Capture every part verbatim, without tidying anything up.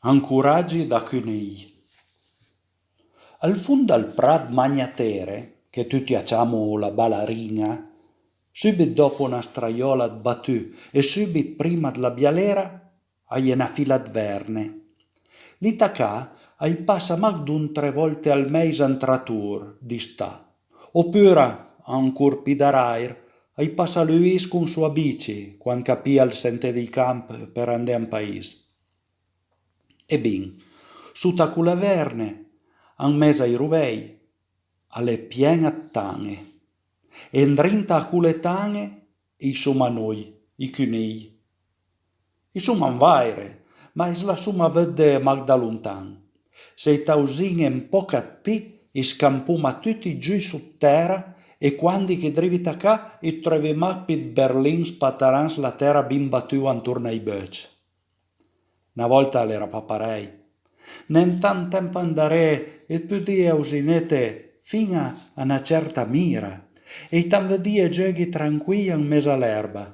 Ancoragi da cunigl. Al fond dël pra ëd Magnatere, che tuti a ciamo la Balarin-a, sùbit dòpo na straiòla ëd batù e sùbit prima dla bialera, a-i é na fila ëd verne. Lì tacà a-i passa mach do o tre vòlte al meis un tratòr d'istà. Opura, ancor pì daràir, a-i passa Luis con soa bici, quand ch'a pija ël senté dij camp për andé an pais. E bin, sota a cole verne, an mes ai rovej, a l'é pien-a ëd tan-e. E andrinta a cole tan-e, i soma noi, ij cunigl. I soma an vàire, ma i s'la soma vëdde mach da lontan. Se i tausin-e un pòch ëd pì, i scampoma tuti giù sot tèra, e quandi ch'i drivi tacà, i treuvi mach pì ëd berlin spatarà an sla tèra bin batua antorn ai beucc. Na vòlta a l'era pa parèj. Nen tant temp andaré it podìe ausinete fin-a a na cèrta mira, e it an vëdìe gieughé tranquij an mes a l'erba.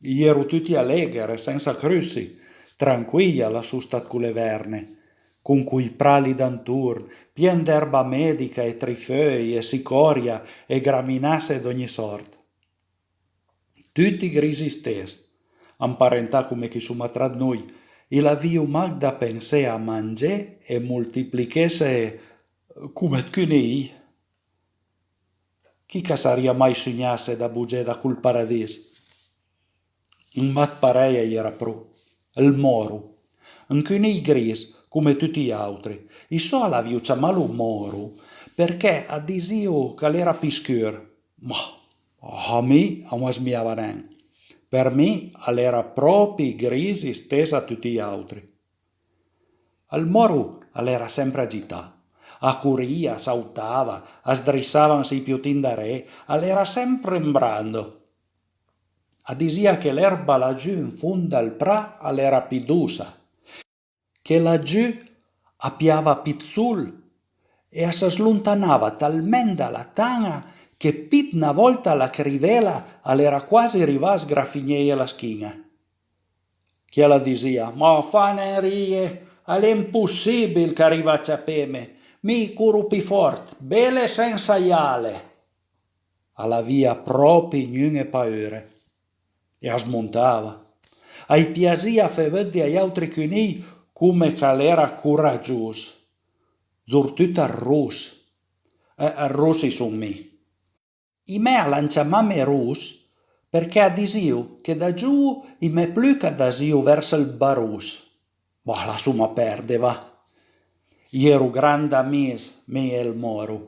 I j'ero tuti alégher e sensa crussi, tranquij a la sosta ëd cole verne, con coj pra lì d'antorn, pien d'erba medica e trifeuj e sicòria e graminasse d'ògni sòrt. Tuti gris istess, amparentà coma ch'i soma tra ëd noi, i l'avìo mach da pensé a mangé e moltiplichesse coma ëd cunigl. Chi ch'a sarìa mai sugnasse da bogé da col paradis? Un mat parèj a-i era pro, ël mòro. Un cunigl gris, coma tuti j'àutri. I sò a l'avìo ciamalo mòro përchè a disìo ch'a l'era pì scur. Ma a mi a m'asmiava nen. Për mi a l'era pròpi gris istess a tuti j'àutri. Ël mòro a l'era sempre agità. A corìa, a sautava, a sdrissava an sij piot andaré, a l'era sempre an brando. A disìa che l'erba lagiù an fond dal pra a l'era pì dossa, che lagiù a piava pì ëd sol e a së slontanava talment da la tan-a che pì d'na vòlta la crivela a l'era quasi rivà a sgrafigneje la schin-a. Chiel a disìa: "Ma fa nen rije, a l'é ampossìbil ch'a riva a ciapeme, mi i coro pì fòrt, bele sensa j'ale." A l'avìa pròpi gnun-e paure. E a smontava. A-j piasìa fé vëdde a j'àutri cunij coma ch'a l'era coragios. Zortut ël ross. Eh, ël ross i son mi. I mè a l'han ciamame Ross përchè a disìo che da giovo i mè plu ch'a dasìo vërs ël baross. Ma lassoma perde, va. I j'ero grand amis, mi e ël mòro.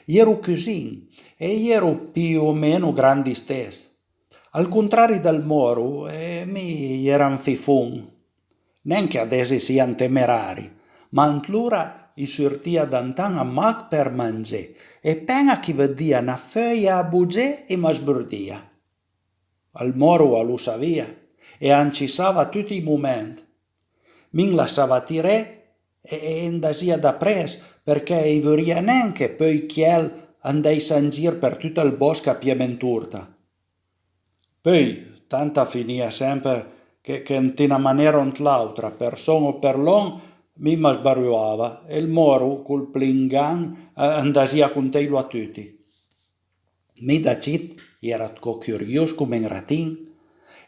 I j'ero cusin e i j'ero pì o meno grand istess. Al contrari dël mòro, eh, mi i j'era un fifon. Nen che adess i sia un temerari, ma antlora i surtìa da antan-a mach për mangé, e pen-a ch'i vëdìa na feuja a bogé i më sbordìa. Ël mòro a lo savìa e a ancissava tuti ij moment. Mi an lassava tiré e, e andasìa dapress, përchè i vorìa nen che peui chiel a andèissa an gir për tut ël bòsch a pieme antorta. Peui, tant a finìa semper che, che ant una manera o ant l'àutra, për son o për lòn, mi më sbaruava e ël mòro, col plingan, a andasìa a contejlo a tuti. Mi da cit i j'era dcò curios coma un ratin,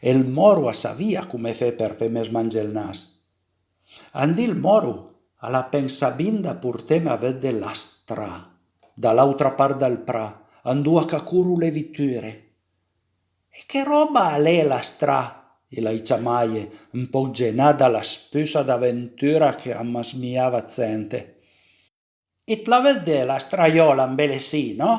e ël mòro a savìa coma fé për feme smangé ël nas. Un di ël mòro a l'ha pensà bin da porteme a vëdde la stra, da l'àutra part dël pra, andoa ch'a coro le viture. "E che ròba a l'é la stra?" i l'hai ciamaje, un pòch genà da la spussa d'aventura ch'a më smijava ëd sente. "It la vëdde la straiòla ambelessì, no?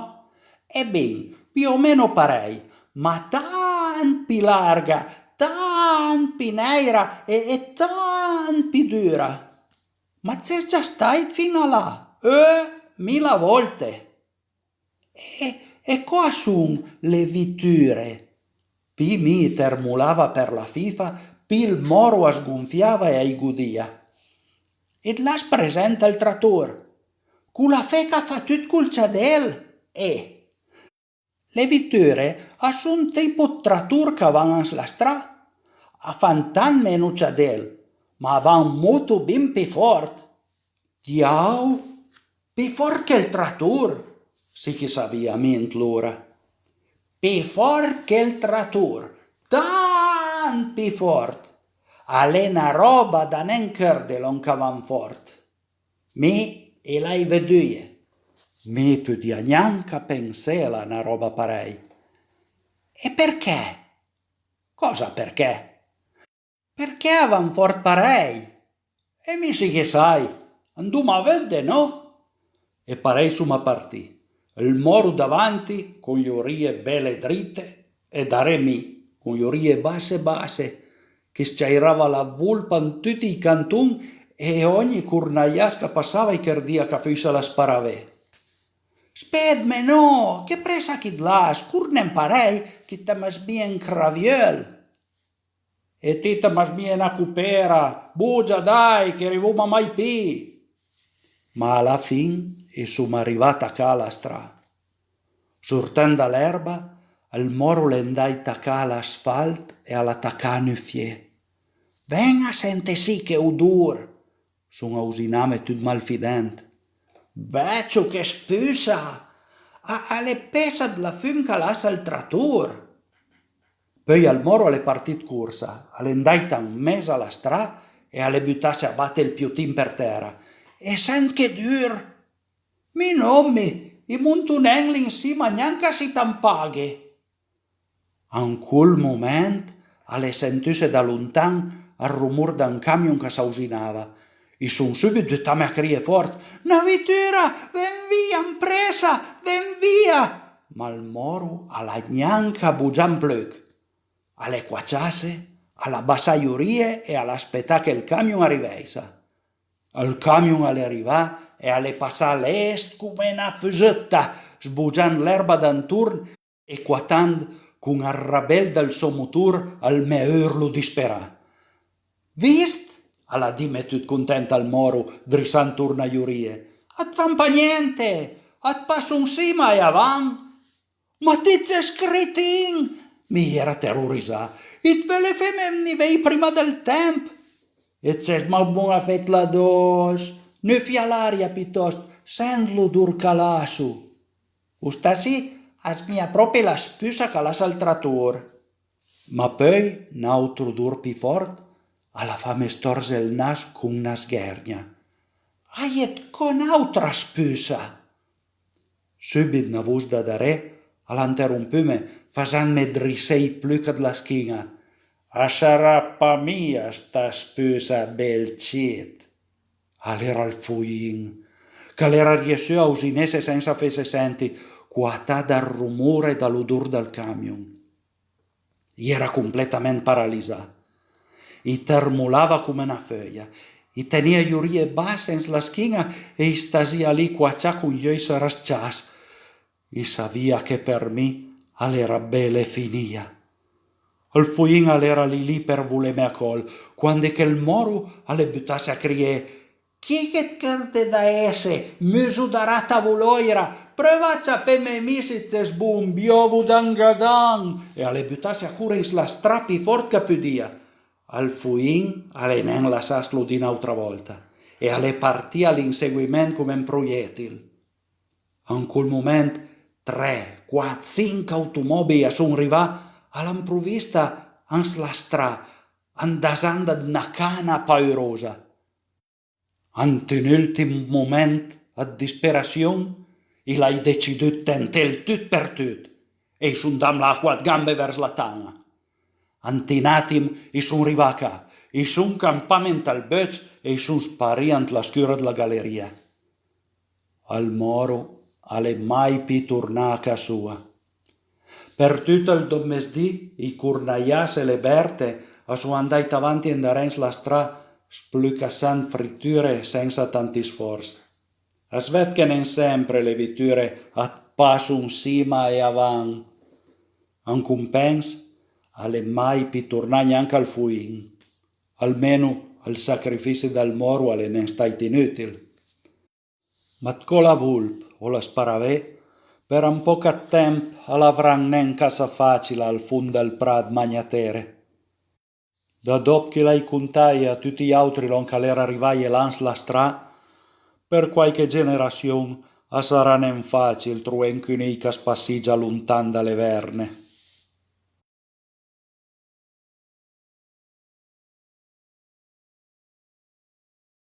E bin, pì o meno parèj, ma tant pì larga, tant pì nèira e, e tant pì dura. Ma it ses già stàit fin-a là?" "Eh, mila vòlte." "E, e còa son le viture?" Pì mi i termolava për la fifa, pì ël mòro a sgonfiava e a-j godìa. "It l'has present ël trator? Col afé ch'a fa tut col ciadel?" "Eh." "Le viture a son tipo ëd trator ch'a van an sla stra. A fan tant meno ciadel, ma a va un moto bin pì fòrt. Diau, pì fòrt che ël trator, sì ch'i savìa mi ant lora. Pì fòrt che ël trator, tant pì fòrt. A l'é na ròba da nen chërde lòn ch'a van fòrt. Mi i l'hai vëduje. Mi i podìa gnanca pensela a na ròba parèj. E përchè? Còsa përchè? Përchè a van fòrt parèj. E mi sì ch'i sai, andoma vëdde, nò? E parèj soma partì. Ël mòro davanti, con j'orije bele drite, e daré mi, con j'orije basse basse, ch'i s-ciairava la volpa an tuti ij canton, e ògni cornaiàs ch'a passava i chërdìa ch'a fussa la sparavé. Spetme, nò, che pressa ch'i l'has, corne an parèj, ch'i të më smije un cravieul. E ti të më smije na copera, bogia dai, ch'i rivoma mai pì. Ma a la fin i soma rivà a tacà a la stra. Sortend da l'erba, ël mòro a l'é andàit tacà a l'asfalt e a l'ha tacà a nufié. Ven a sente sì che odor! Son ausiname tut malfident. Vècio, che spussa! A, a l'é pessa dla fum ch'a lassa ël trator. Peui ël mòro a l'é partì ëd corsa, a l'é andàit an mes a la stra e a l'é butasse a bate ël piotin për tèra. E sent che dur! Mi nò, mi, i monto nen lì an sima, gnanca s'it am paghe. An col moment a l'é sentusse da lontan ël rumor d'un camion ch'a s'ausinava. I son sùbit butame a crié fòrt: Na vitura! Ven via, an pressa, ven via! Ma ël mòro a l'ha gnanca bogià un pluch. A l'é cuaciasse, a l'ha bassà j'orije e a l'ha spetà che ël camion a rivèissa. Ël camion a l'é rivà e a l'é passà lest come na fusëtta, sbogiand l'erba d'antorn e cuatant con ël rabel dël sò motor ël mè urlo disperà. Vist? A l'ha dime tut content ël mòro, drissand torna j'orije. A të fan pa gnente, a të passo an sima e a van. Ma ti it ses cretin! Mi i j'era terorizà. It veule feme vnì vej prima dël temp. E it ses mach bon a fetla adòss. Nufia l'aria pitòst, sent l'odor ch'a lasso. Osta sì a smija pròpi la spussa ch'a lassa ël trator. Ma peui n'àutr odor pì fòrt a l'ha fame stòrze ël nas con na sghergna. A-i é co n'àutra spussa! Sùbit na vos da daré a l'ha anterompume, fasendme drissé ij pluch dla schin-a. A sarà pa mia sta spussa, bel cit? A l'era ël foin, ch'a l'era riessù a ausinesse sensa fesse senti, cuatà dal rumor e da l'odor dël camion. I era completament paralizà. I tërmolava come na feuja, i tenìa j'orije basse an sla schin-a e i stasìa lì cuacià con j'euj sërà-ciàs. I savìa che për mi a l'era bele finìa. Ël foin a l'era lì lì për voleme a còl, quandi che ël mòro a l'é butasse a crié: Chi ch'it chërde da esse, muso da rata volòira, preuva a ciapeme mi s'it ses bon, biòvo dangadan! E a l'é butasse a core an sla stra pì fòrt ch'a pudìa. Ël foin a l'é nen lassà slodì n'àutra vòlta e a l'é partì a l'inseguiment come un proietil. An col moment tre, quat, sinch automòbij a son rivà a l'improvista an sla stra, andasand ëd na cana paurosa. Ant un ùltim moment ëd disperassion, i l'hai decidù ëd tentela tut për tut, e i son andà là a cuat gambe vers la tan-a. Ant un atim i son rivà a ca, i son campame ant ël beucc e i son sparì ant la scura dla galerìa. Ël mòro a l'é mai pì tornà a ca soa. Për tut ël domesdì, ij cornaiàs e le berte a son andàit avanti e andarè an sla stra, splucassand friture sensa tanti sfòrts. As vëd che nen sempre le viture a të passo an sima e a van. An compens, a l'é mai pì tornà gnanca ël foin. Almeno ël sacrifici dël mòro a l'é nen stàit inùtil. Ma 'd còla volp o la sparavé, për un pòch ëd temp a l'avran nen cassà facila al fond dël pra ëd Magnatere. Da dòp che i l'hai contaje a tuti j'àutri lòn ch'a l'era rivaje là an sla stra, për quàiche gjenerassion a sarà nen fàcil trové un cunigl ch'as passija lontan da le verne.